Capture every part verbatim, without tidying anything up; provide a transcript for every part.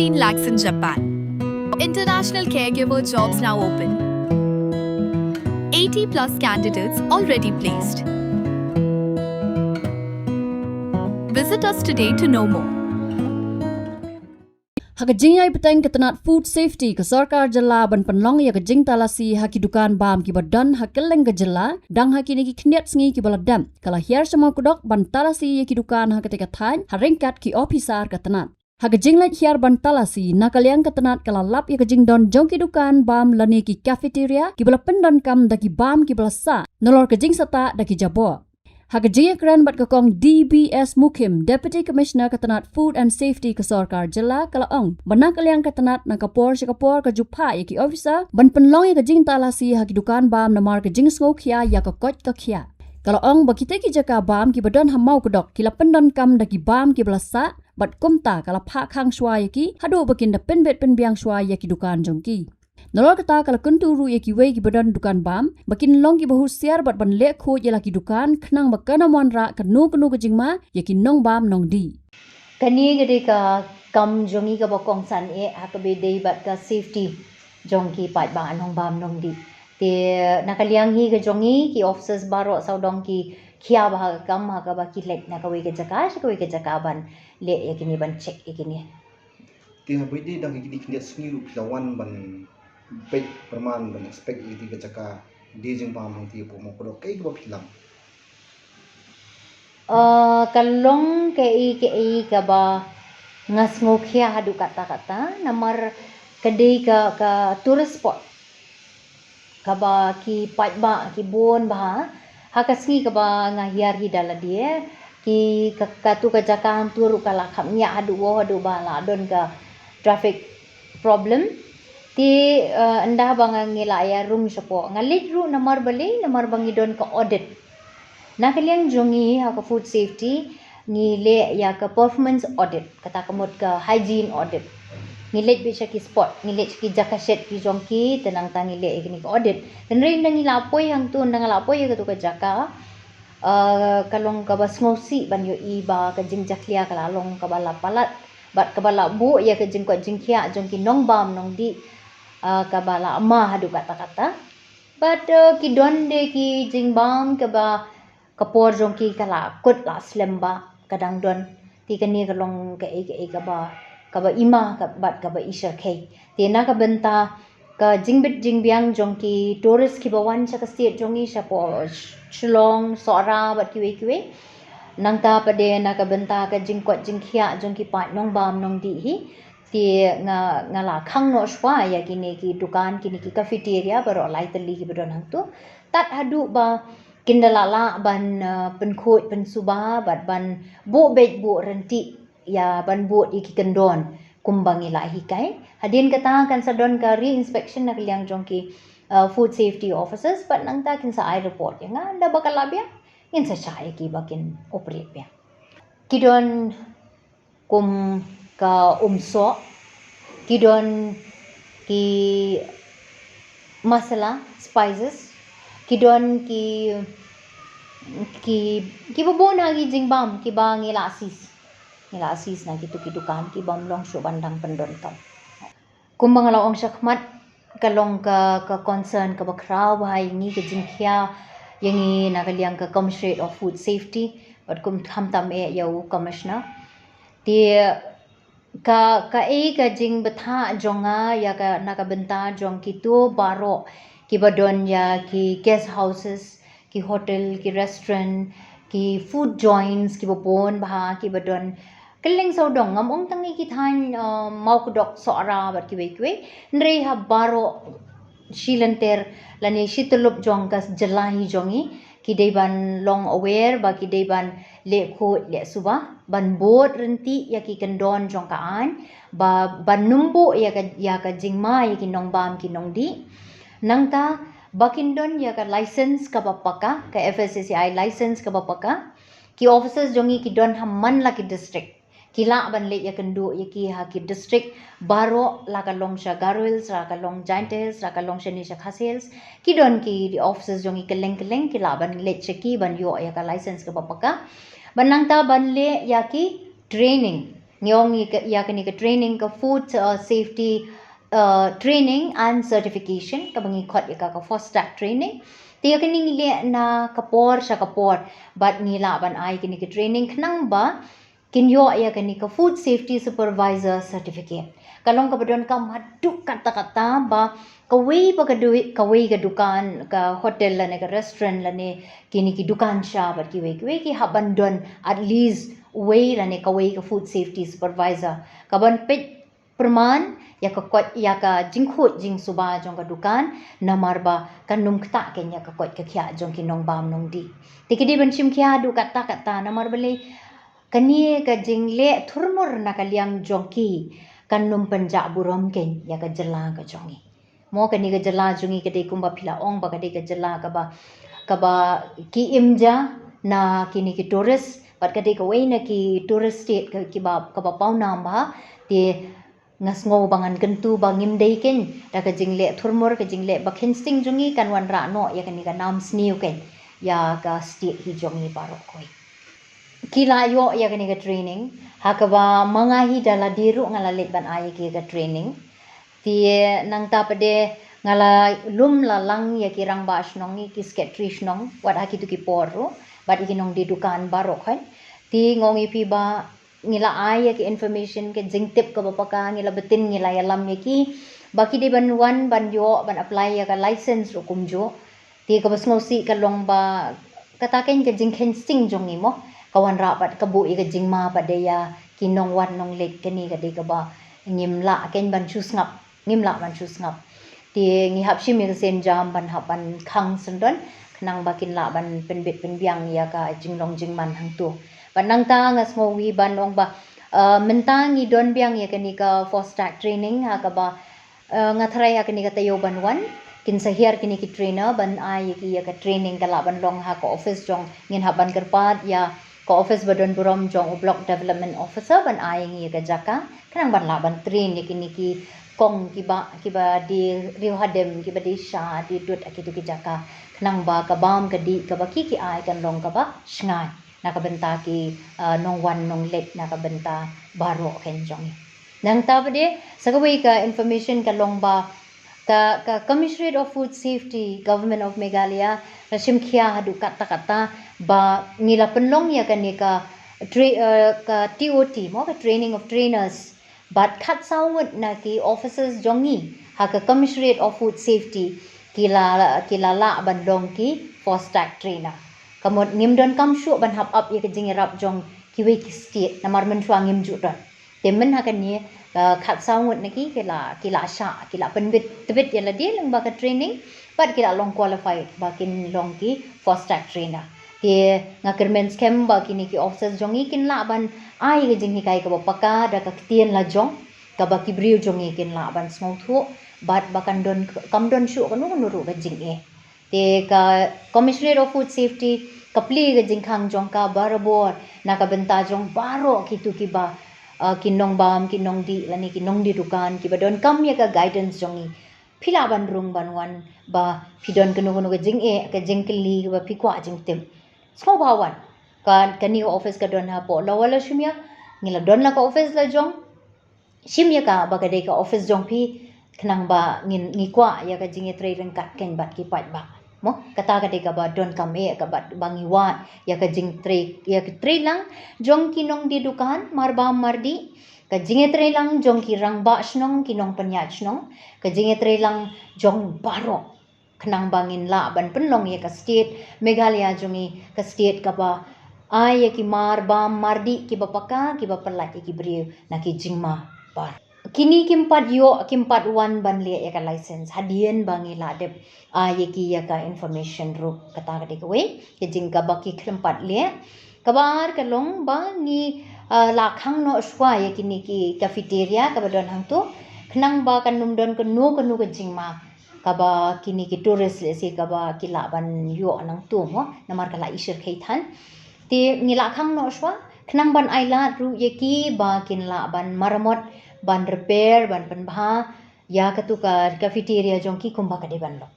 Fifteen lakhs in Japan. International caregiver jobs now open. Eighty plus candidates already placed. Visit us today to know more. Ha ka jingïai bteng ka tnat Food Safety ka sorkar jylla ban pynlong ïa ka jingtalasi ha ki dukan bam kiba don ha kylleng ka jylla, dang ha kine ki khyndiat sngi kiba la dep, ka la hiar sha Mawkdok ban talasi ïa ki dukan ha kata ka thaiñ, ha ryngkat ki ophisar ka tnat. Ha ka jingleit hiar ban talasi, na ka liang ka tnat ka la lap ïa ka jingdon jong ki dukan bam lane ki cafeteria kiba la pyndonkam da ki bam kiba la sah, nalor ka jingsahtah da ki jaboh. Ha ka jingïakren bad ka kong D B S Mukhim, Deputy Commissioner ka tnat Food and Safety ka sorkar jylla, ka la ong ba na ka liang ka tnat na ka por sha ka por ka ju phah ïa ki ophisar ban pynlong ïa ka jingtalasi ha ki dukan bam namar ka jingsngewkhia ïa ka koit ka khiah. Ka la ong ba kita ki jaka bam kiba don ha Mawkdok ki la pyndonkam da ki bam kiba la sah, bad kumta ka la phah khang shuwa ïa ki haduh ba kin da pynbit pynbiang shuwa ïa ki dukan jong ki. Nalor kata ka la kyntu ruh ïa kiwei kiba don dukan bam ba kin long kiba husiar bad ban leh khuid ïa la ki dukan, khnang ba kan ym wanrah kano kano ka jingma ïa ki nongbam nongdih. Kane ka dei ka kam jong ngi kaba kongsan eh ha kaba ïadei bad ka safety jong ki paidbah nongbam nongdih. Te na ka liang hi ka jong ngi, ki officers baroh sawdong ki khia bha ka kam ha kaba ki leit na kawei ka jaka sha kawei ka jaka ban leh ïa kine, ban check ïa kine. Te haba ïadei da kine ki khyndiat sngi ruh phi la wan ban peit pyrman, ban inspect ïa kine ka jaka die jingbam hangtei hapoh Mawkdok, kaei kaba phi lam? Ah, ka long kaei kaei kaba nga sngewkhia haduh katta katta, namar ka dei ka, ka tourist spot kaba ki paidbah ki bun bha. Ha ka sngi kaba nga hiar hi da lade, ki ka, katu ka jaka hangtu ruh ka la khapngiah haduh wow, haduh ba la don ka traffic problem. Te, eh, ynda ba nga, ngi la ïa rung shapoh, nga leit ruh namar balei, namar ba ngi don ka audit. Na ka liang jong ngi ha ka food safety ngi leh ïa ka performance audit, kata ka mut ka hygiene audit. Ngi leit beit sha ki spot, ngi leit sha ki jaka shet ki jong ki, te nangta ngi leh ïa kine ki audit. Hynrei ynda ngi la poi hangtu, ynda nga la poi ïa katu ka jaka, ah, ka long kaba sngewsih ban ïohi ba ka jingjakhlia ka la long kaba la palat bad kaba la buh ïa ka jingkoit jingkhiah jong ki nongbam nongdih, ah, kaba la ma haduh katta katta. Bad, eh, ki don de ki jingbam kaba ka por jong ki ka la kut la slem bha, ka dang don. Te kane ka long kaei kaei kaba, kaba i ma ka, bad kaba i shyrkhei. Te na ka bynta ka jingbit jingbiang jong ki tourist kiba wan sha ka state jong ngi, shapoh Sh-, Shillong, Sohra bad kiwei kiwei. Nangta pat de na ka bynta ka jingkoit jingkhiah jong ki paid nongbam nongdih hi. Te nga, nga la khang noh shuwa ïa kine ki dukan, kine ki cafeteria baroh lai tylli kiba don hangtu. Tad haduh ba kin da lah lah ban, uh, pynkhuid pynsuba bad ban buh beit buh ryntih ïa, ban bud ïa ki kyndon kumba ngi la hikai. Hadien kata kan sa don ka re-inspection na ka liang jong ki, uh, food safety officers, bad nangta kin sa ai report ïa nga, ynda ba ka lah biang ngin sa shah ïa ki ba kin operate biang. Ki don kum ka umsoh, ki don ki masala, spices, ki don ki, ki, kiba bun ha ki jingbam kiba ngi la seize. Ngi la seize na kitu ki dukan ki bym long shuh ban dang pyndonkam. Kumba nga la ong shakhmat, ka long ka, ka concern kaba khraw bha ïa ngi, ka jingkhia ïa ngi na ka liang ka Commissionerate of Food Safety, bad kum khamtam eh ïa u Commissioner. Te ka, kaei ka jingbthah jong nga ïa ka, na ka bynta jong kitu baroh kiba don ïa ki guest houses, ki hotel, ki restaurant, ki food joints kiba bun bha kiba don kylleng sawdong, ngam ong tang ïa ki thaiñ, uh, Mawkdok, Sohra bad kiwei kiwei. Hynrei ha baroh shi lynter lane shi tyllup jong ka jylla hi jong ngi, ki dei ban long aware, ba ki dei ban leh khuid leh suba, ban bud ryntih ïa ki kyndon jong ka aiñ, ba, ban ym buh ïa ka, ïa ka jingma ïa ki nongbam ki nongdih. Nangta ba kin don ïa ka license kaba paka, ka F S S A I license kaba paka. Ki officers jong ngi ki don ha man la ki district. Ki lah ban leit ïakynduh ïa ki ha ki district baroh, la ka long sha Garo Hills, la ka long Jaintia Hills, la ka long shane sha Khasi Hills. Ki don ki, ki officers jong ngi kylleng kylleng, ki lah ban leit sha ki ban ïoh ïa ka license kaba paka. Ban nangta ban leh ïa ki training. Ngi ong ïa kane ka training ka food safety training and certification, kaba ngi khot ïa ka ka FOSTAC training. Te ïa kane ngi leh na ka por sha ka por bad ngi lah ban ai kane ka training khnang ba kin ïoh ïa kane ka food safety supervisor certificate. Ka long kaba donkam haduh katta katta ba kawei ba ka dui kawei ka dukan, ka hotel lane ka restaurant lane kine ki dukan sha bad kiwei kiwei ki hap ban don at least uwei lane kawei ka food safety supervisor kaban peit pyrman ïa ka koit ïa ka jingkhuid jingsuba jong ka dukan, namar ba kan nym ktah kein ïa ka koit ka khiah jong ki nongbam nongdih. Te ki dei ban shim khia haduh katta katta namar balei kane ka jingleh thurmur na ka liang jong ki kan nym pynjah burom kein ïa ka jylla ka jong ngi. Mo kane ka jylla jong ngi ka dei kumba phi la ong ba ka dei ka jylla kaba kaba ki im ja na kine ki tourist bad ka dei kawei na ki tourist state kiba kaba pawnam bha. Te nga sngew ba ngan kyntu ba ngim dei kein da ka jingleh thurmur ka jingleh ba kheiñ sting jong ngi kan wanrah noh ïa kane ka nam sniew kein ïa ka state hi jong ngi baroh kawei. Ki la ïoh ïa kane ka training ha kaba ma nga hi da lade ruh nga la leit ban ai ïa ki ka training. Te nangta pat de nga la lum la lang ïa ki rangbah shnong ïa ki secretary shnong wat ha kitu ki por ruh bad ïa ki nongdie dukan baroh kawei. Te nga ong ïa phi ba ngi la ai ïa ki information ka jingtip kaba paka ngi la btin ngi la ïalam ïa ki ba ki dei ban wan ban ïoh ban apply ïa ka license ruh kumjuh. Te kaba sngewsih ka long ba kata kein ka jingkheiñ sting jong ngi mo ka wanrah pat ka buh ïa ka jingma pat de ïa ki nongwan nongleit kane ka dei kaba ngim lah kein ban shu sngap ngim lah ban shu sngap. Te ngi hap shim ïa ka sienjam ban hap ban khang syndon khnang ba kin lah ban pynbit pynbiang ïa ka jinglong jingman hangtu. Bad nangta nga sngew wi ban ong ba mynta ngi don biang ïa kane ka FOSTAC training ha kaba nga tharai ha kane ka taïew ban wan kin sa hiar kine ki trainer ban ai ïa ki ïa ka training ka lah ban long ha ka office jong ngin hap ban kyrpad ïa ka office ba don burom jong u block development officer ban ai ngi ïa ka jaka khnang ban lah ban train ïa kine ki kong kiba kiba dei riewhadem kiba dei sha dei dud ha kitu ki jaka khnang ba ka bam ka dih kaba ki ki ai kan long kaba shngaiñ na ka bynta ki nongwan nongleit na ka bynta baroh kein jong ngi. Nangta pat de sa kawei ka information ka long ba ka ka Commissioner of Food Safety, Government of Meghalaya ka shim khia haduh katta katta ba ngi la pynlong ïa kane ka ka T O T mo ka training of trainers bad khatsaw ngut na ki officers jong ngi ha ka Commissioner of Food Safety ki la ki la lah ban long ki FOSTAC trainer. Ka mut ngim donkam shuh ban hap ap ïa ka jingïarap jong kiwei ki state namar mynshuwa ngim ju don. Te myn ha kane khatsaw ngut na ki ki la ki la shah ki la pynbit tbit ïa lade lyngba ka training bad ki la long qualified ba kin long ki FOSTAC trainer. Te nga kyrmen skhem ba kine ki officers jong ngi kin lah ban ai ka jinghikai kaba paka da ka ktien la jong kaba ki briew jong ngi kin lah ban sngewthuh bad ba kan don kam don shuh kano kano ruh ka jingeh. Te ka Commissioner of Food Safety ka plie ka jingkhang jong ka barabor na ka bynta jong baroh kitu kiba ki nongbam ki nongdih lane ki nongdie dukan kiba donkam ïa ka guidance jong ngi. Phi lah ban rung ban wan ba phi don kano kano ka jingeh ka jingkylli kaba phi kwah jingtip. Sngewbha wan ka kane ka office ka don hapoh Lower Lashumia. Ngi la don la ka office la jong shim ïa ka ba ka dei ka office jong phi khnang ba ngin ngi kwah ïa ka jingïatrei ryngkat kein bad ki paidbah. Mo kata ka dei kaba donkam eh ka bad ba ngi wad ïa ka jingtrei ïa ka trei lang jong ki nongdie dukan marbam mardih ka jingïatrei lang jong ki rangbah shnong ki nongpynïaid shnong ka jingïatrei lang jong baroh. Khnang ba ngin lah ban pynlong ïa ka state Meghalaya jong ngi ka state kaba ai ïa ki marbam mardih kiba paka kiba pyllait ïa ki briew na ki jingma bar. Kine kim pat ïoh kim pat wan ban leh ïa ka license hadien ba ngi la dep ai ïa ki ïa ka information ruh kata ka dei kawei ka jing kaba ki khlem pat leh. Kaba ar ka long ba ngi la khang noh shuwa ïa kine ki cafeteria kaba don hangtu khnang ba kan nym don kano kano ka jingma kaba kine ki tourist lehse kaba ki lah ban ïoh nangtu mo namar ka la ishir kheithan. Te ngi la khang noh shuwa khnang ban ai lad ruh ïa ki ba kin lah ban maramot ban repair ban pynbha ïa katu ka cafeteria jong ki kumba ka dei ban long.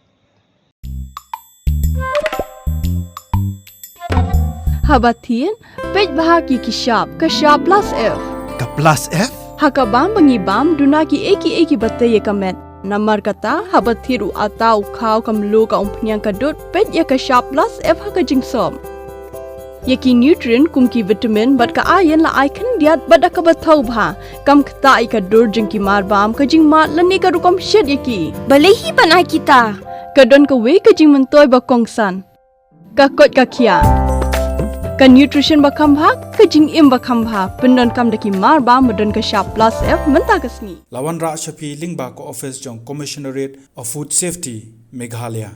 Haba thin peit bha ki ki shap ka shap plus F. Plus F? Ha ka bam ba ngi bam, duna kiei kiei kiba tei ïa ka met. Namar kata, haba thied u atta, u khaw, ka mluh, ka umphniang, ka dud, peit ïa ka shap Plus F ha ka jingsop. Ïa ki nutrient kum ki vitamin bad ka iron la ai khyndiat bad da kaba thaw bha. Kam ktah ïa ka dur jong ki mar bam, ka jingmad lane ka rukom shet ïa ki. Balei hi ban ai kita? Ka don kawei ka jingmyntoi ba kongsan. Ka koit ka khiah. Ka nutrition ba kham bha, ka jingim ba kham bha. Pyndonkam da ki mar bam ba don ka shap Plus F mynta ka sngi. La wanrah sha phi lyngba ka office jong Commissionerate of Food Safety, Meghalaya.